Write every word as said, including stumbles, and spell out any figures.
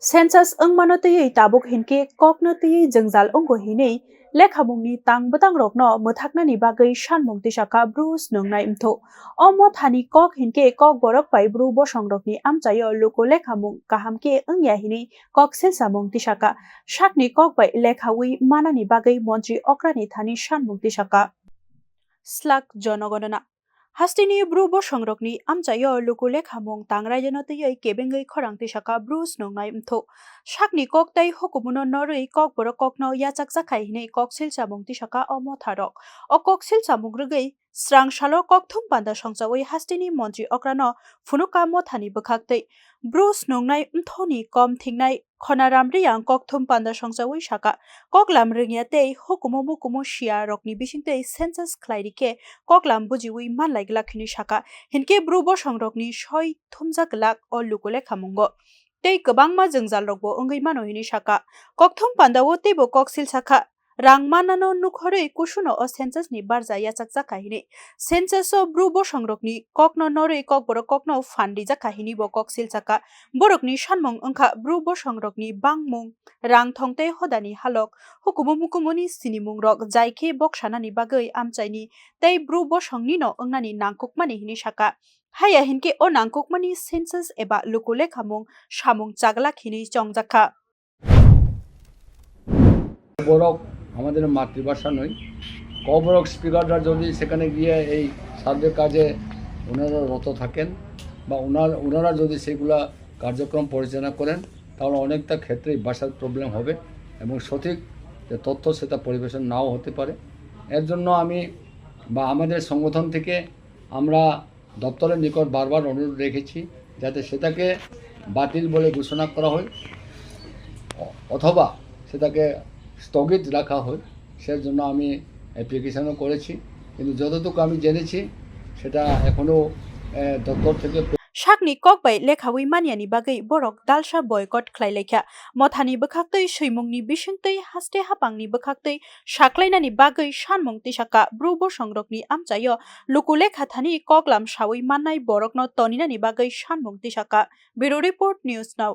Census wngmano twiwi tabuk hinkhe kokno twiwi jwngjal wngo hinwi lekhamungni tang bwtangrokno mwthaknani bagwi sanmung tisakha Bru Snungnai Mthu. O mothani kok hinkhe Kokborok bai Bru bosongrokni amchaio luku lekhamung kaham khe wngya hinwi kok silsamung tisakha. Sakni kok bai lekhawi manani bagwi montri okrani thani sanmung tisakha. Slak jonogonona. Hasteni Bru bosongrokni amchaio luku lekhamung tangraiyano twiwi kebengwi khorang tisakha Bru Snungnai Mthu. Sakni kok tei hukumuno norwi Kokborok kokno yachakjakha hinwi kok silsamung tisakha o motharok. O kok silsamung rwgwi srang salo kokthum panda songchawi hasteni montri okrano phunukha mothani bwkhaktwi. Bru Snungnai Mthuni kom thingnai Khonaram Riyang kokthum panda songchawi saka, koklam rwngya tei hukumu mukumu siya rokni bisingtwi census khlai rikhe koklam bujiwi manlai glak hinwi saka, hinkhe Bru bosongrokni soi thumjak glak o luku lekhamungo. Tei kwbangma jwngjalrokbo wngwi mano hinwi saka. Kokthum pandao teibo kok silsakha, rang mannano nukhorwi kusuno o census ni barja yachakjakha hinwi. Census o Bru bosongrokni kokno norwi Kokborok kokno phan rijakha hinwi bo kok silsakha. Borokni sanmung wngkha Bru bosongrokni bangmung, rang thong tei hodani halok, hukumu mukumuni sinimungrok jai khe boksanani bagwi amchaini tei Bru bosongnino wngnani nangkukmani hinwi saka. Haya hinkhe o nangkukmani census eba luku lekhamung samung chaglak hinwi chongjakha. বরক আমাদের মাতৃভাষা নয়। ককবরক স্পিকাররা যদি সেখানে গিয়ে এই সার্ভে কাজে ওনারা রত থাকেন বা ওনার ওনারা যদি সেগুলা কার্যক্রম পরিচালনা করেন, তাহলে অনেকটা ক্ষেত্রেই ভাষার প্রবলেম হবে এবং সঠিক যে তথ্য সেটা পরিবেশন নাও হতে পারে। এর জন্য আমি বা আমাদের সংগঠন থেকে আমরা দপ্তরের নিকট বারবার অনুরোধ রেখেছি যাতে সেটাকে বাতিল বলে ঘোষণা করা হয় অ- অথবা সেটাকে স্থগিত রাখা হয়। সেজন্য আমি অ্যাপ্লিকেশনও করেছি, কিন্তু যতটুকু আমি জেনেছি সেটা এখনও দপ্তর থেকে Sakni kok bai lekhawi manyani bagwi borok dalsa boycott khlai laikha. Mothani bwkhaktwi swimungni bisingtwi haste hapangni bwkhaktwi saklainani bagwi sanmung tisaka. Bru bosongrokni amchaio luku lekha thani koklam sawi mannai borokno toninani bagwi sanmung tisaka. Bureau Report, News Now.